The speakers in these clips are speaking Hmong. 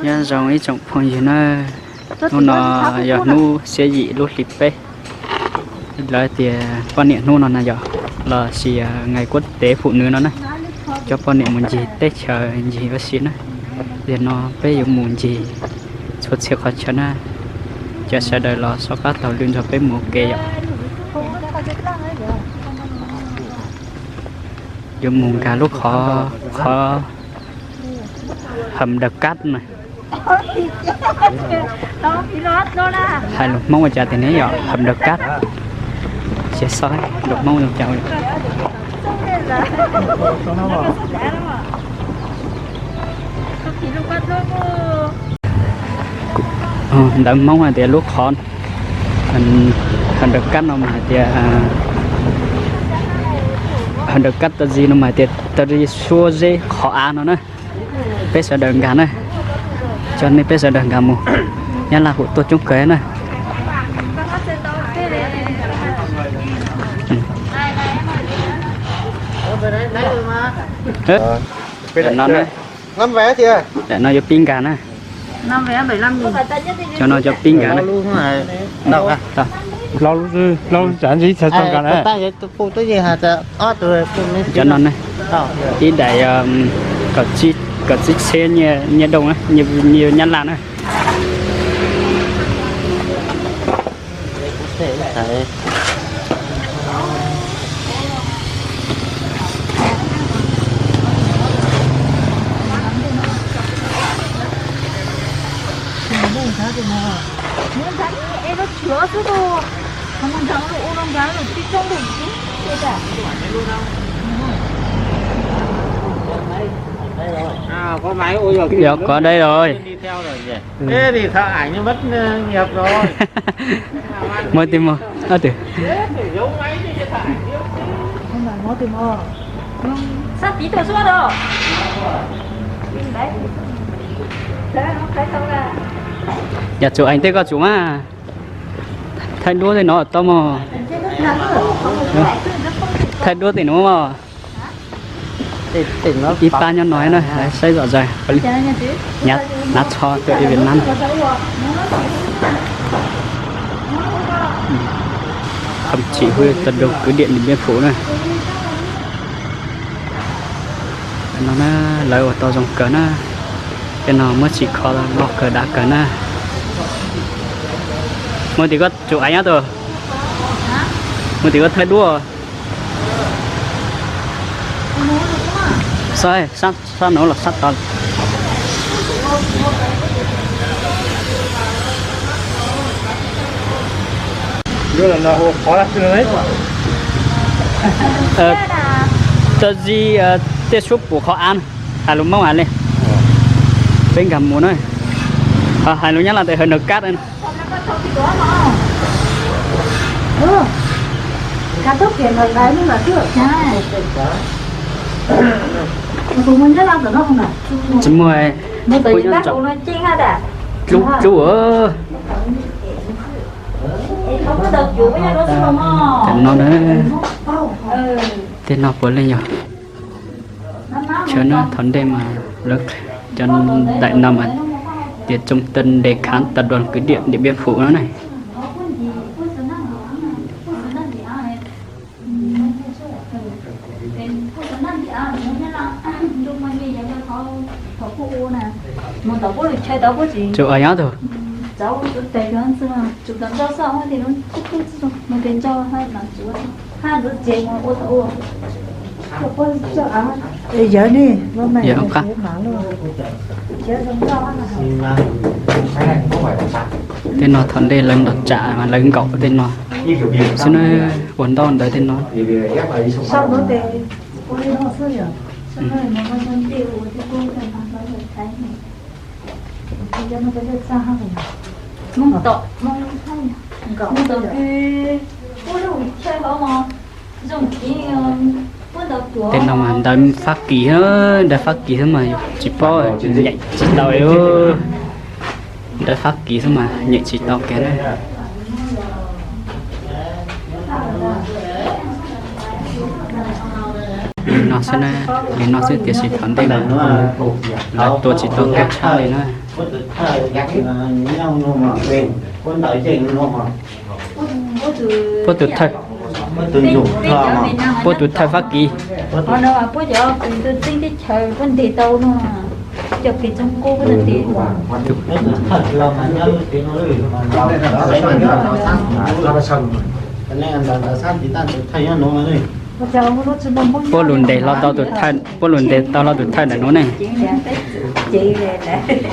Nyob zoo ib tsoom phooj ywg na, hnub no yog hnub xiab yim lub hli peb, lawv tias poj niam hnub no na yog, los sis ngày quốc tế phụ nữ no na, cov poj niam mus ncig teb chaws ncig ua si na. Yog no peb yuav mus ncig txhua txhia qhov chaw na, cov sawv daws los soj qab taug lw nrog peb mus ua ke yom. Yuav mus nkag lub qhov, qhov hầm Đờ Cát na. Hais lus Hmoob ua cas tias ne yom, hầm Đờ Cát. Cia xav lus Hmoob zoo cas. Ntawv Hmoob hais tias lub qhov, hầm Đờ Cát no mas hais tias, hầm Đờ Cát tờ gì no mas hais tias tờ gì số dễ khó a no na. Peb sawv daws nkag na, coj nej peb sawv daws nkag mus. Nyab Laj kuj tuaj coob kawg na. Daim no na, daim no yuav pib nkag na. Cov no cov pib nkag na. Cov no na, ib daim kaum tsib txhiab nyiaj dooj na, nyiaj Nyab Laj na. Yog có đây rồi. Muaj tim mog, tus. Yog tsum eev tej koj tsum mas. Thaij duab tej no tau mog. Thaij duab tej no mog. Ib pab nyob no na, saib zom zaws. Hnav tsho tuaj ib Việt Nam. Không chỉ huy tọa độ cứ điểm Điện Biên Phủ na. No na, lawv ua tau zoo kawg na. Tej no muab tsim kho loj kawg dav kawg na. Muaj tim koj tsum eev nyob tus. Muaj tim koj thaij duab. Sab, sab no los sab tod. Tau zis tej suab pum qhov av, hais lus Hmoob hais li. Peb nkag mus na. Hais lus Nyab Laj tias hawm Đờ Cát. Tsis muaj, tlub tlub. Tam no na, tej no puav leej yog chaw no thaum ntej mas lawv cov daim no mas tias trung tâm đề kháng tập đoàn cứ điểm Điện Biên Phủ no ne. Tsum eev nyob tus. Yog qab. Tej no thaum ntej lawv nrog tsam mas lawv nkaum tej no xwb na, ua ntaub ntawv tej no. Tej no mas ntawv Fab Kis, ntawv Fab Kis xwb mas tsis paub, nyeem tsis tau. Ntawv Fab Kis xwb mas nyeem tsis tau kiag na. No xwb na, li no xwb tiam sis thaum ntej lawv tua tsis tau tuag tshaj li na. Puab tus thawj, puab tus thawj Fab Kis. Puab lus ntes hlo tau tus thawj, puab lus ntes tau hlo tus thawj ntawm nuav ne.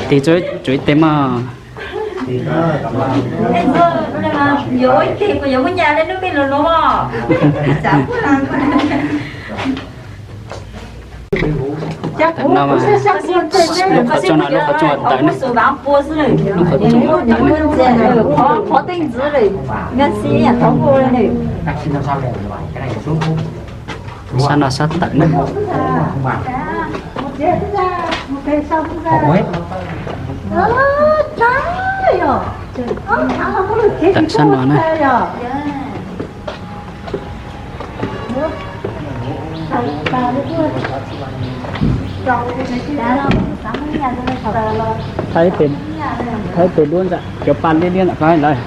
Tig tsuav ib teg mog. Tam no mas lub qhov rooj no lub qhov rooj tawm ne, lub qhov rooj tawm ne. Sab no sab tawm ne. Tawm sab no na. Thaij ib teg duab ntawm cov paj liab liab ntawm ko lawm.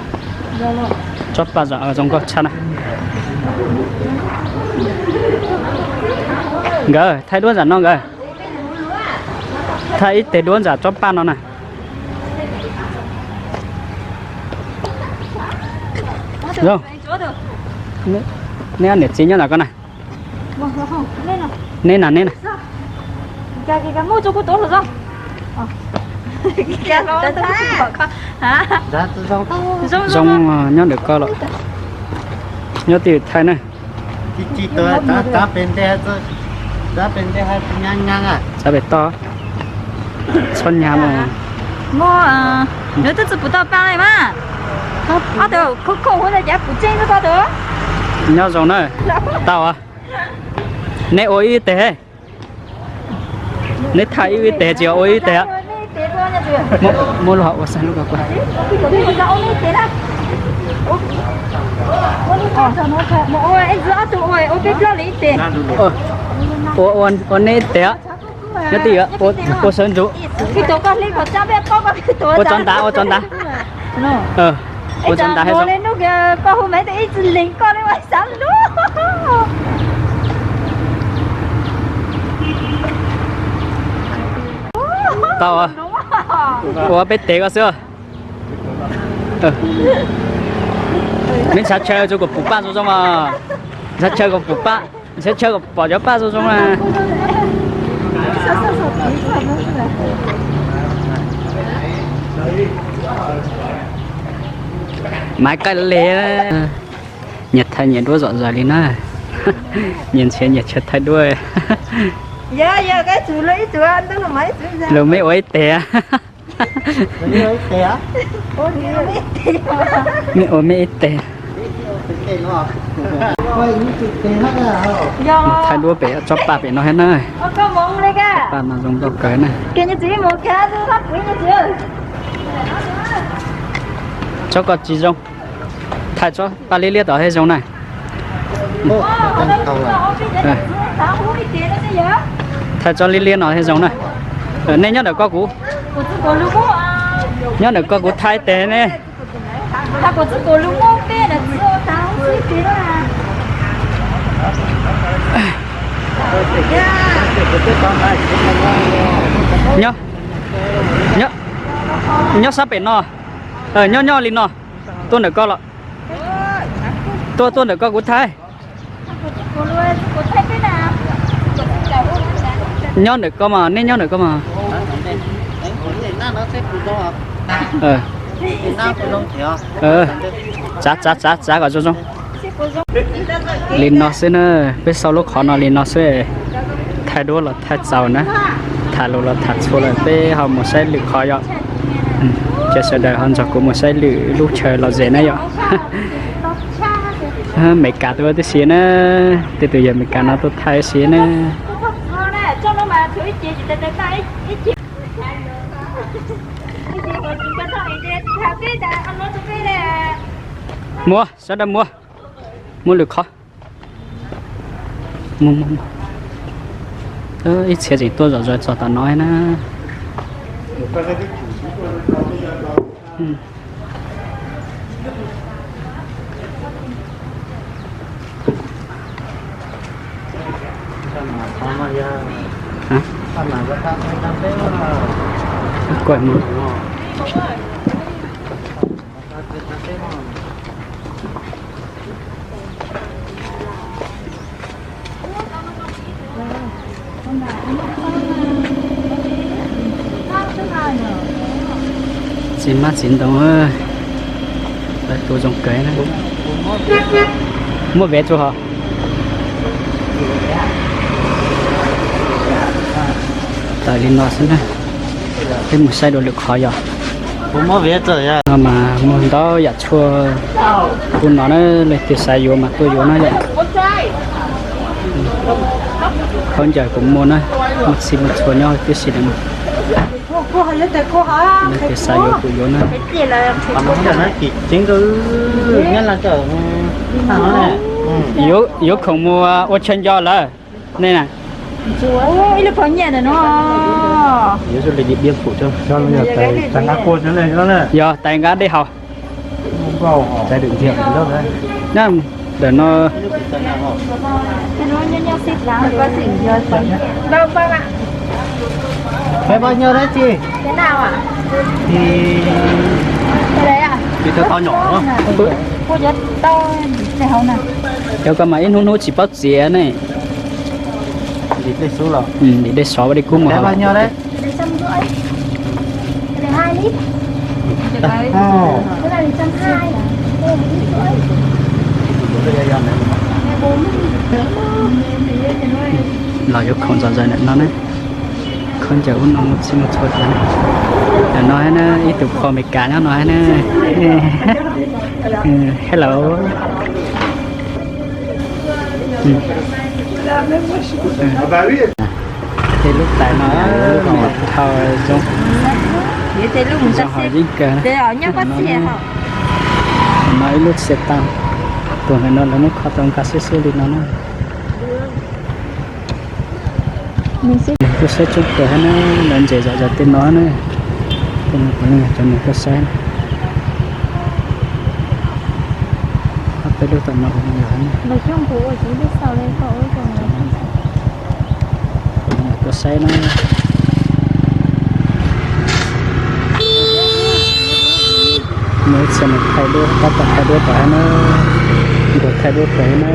Tsob paj zoo nkauj tshaj na. Nkawd thaij duab ntawm no nkawd. Thaij ib teg duab ntawm tsob paj no na. Zoo. Neb ob niam txiv nyob ntawm ko na. Neb na, neb na. Zoo, nyob ntawm ko los. Nyob twj ywm thaij na. Txav pem toj. Txhob nyab mas. Muaj, nws twb tsis pum tau paj li mas. Ob tug khauj khauj huv li cas pum tseeb xwb ko tus. Nyob zoo na. Tau. Neb ua ib teg. Neb thaij ib teg tsis ua ib teg. Muab lub hauv ua xav lub ko. Ua neb teg. Nyob twj ywm, ua sawv ntsug. Ua tso ntav, ua tso ntav. Ua tso ntav. Tau. Ua peb teg ko xwb. Neb ntshav chaw tsuas kom pum paj zoo zoo mas. Ntshav chaw kom pum paj, ntshav chaw kom pom cov paj zoo zoo na. Maiv Qaij Lis, nyias thaij nyias duab zom zaws li na. Nyias nrhiav nyias chaw thaij duab. Lus meb ua ib teg. Meb ua meb ib teg. Thaij duab pem tsob paj pem no thiab na. Tsob paj no zoo nkauj kawg na. Tsob ko tsis zoo. Thaij tsob paj liab liab tod thiaj zoo na. Thaij tsob liab liab no thiaj zoo na. Nej nyob ntawm ko kuv, nyob ntawm ko kuv thaij teg ne. Nyob, nyob sab pem no. Nyob nyob li no. Tuaj ntawm ko los. Tuaj, tuaj ntawm ko kuv thaij. Nyob ntawm ko mas, neb nyob ntawm ko mas. Tsav, tsav, tsav, tsav kom zoo zoo. Li no xwb na, peb sau lub qhov no li no xwb. Thaij duab los thaij txaus na, tham lus los tham txhua lawm, peb ho mus saib lwm qhov yom. Ces sawv daws ho nrog kuv mus saib lwm lub chaw lom zem na yom. Meskas tuaj tib si na, tej tus yawg Meskas no tuaj thaij tib si na. Muab, sawv daws muab, muab lwm qhov. Ib txhia tseem tuaj zom zaws txog tom no na. Txiv hmab txiv ntoo, lawv tu zoo kawg na. Muab vev tso hos. Tawm li no xwb na. Peb mus saib dua lwm qhov yog. No mas muag ntau yam tshuaj. Kuv no na, leej twg xav yuav mas tuaj yuav na yom. Khaub ncaws kuv muaj na, muaj txhij muaj txhua nyob tib si na. Leej twg xav yuav kuv yuav na. Yuav khoom mus ua chaw nco lawm. Nej na. Yog tais nqa dej haus. Ntawm no. Cov ko mas ib hnub hnub tsis paub txiav ne. Dim dej sov dej kub mus. Los yuav khoom zom zaws ntawm no ne. Khaub ncaws ub no muaj txhij muaj txhua tas. Ntawm no na, ib tug pog Amelikas nyob no na. Hello. Tej lub tais no, lub no dhau zoo, zoo hauv yeeb kawg. No ib lub txiav taw, tus ntawm no lawv muab kho tau nqa xwb xwb li no na. Tuaj saib tsob kawg hab na, lawv ntses zom zaws tej no na. Tej no puav leej yog cov neeg tuaj saib na. Ob peb lub tom no puav leej yog na. Tuaj saib na. Muaj ib txhia neeg thaij duab, tab tom thaij duab tom hab na. Nkawd thaij duab kawg na.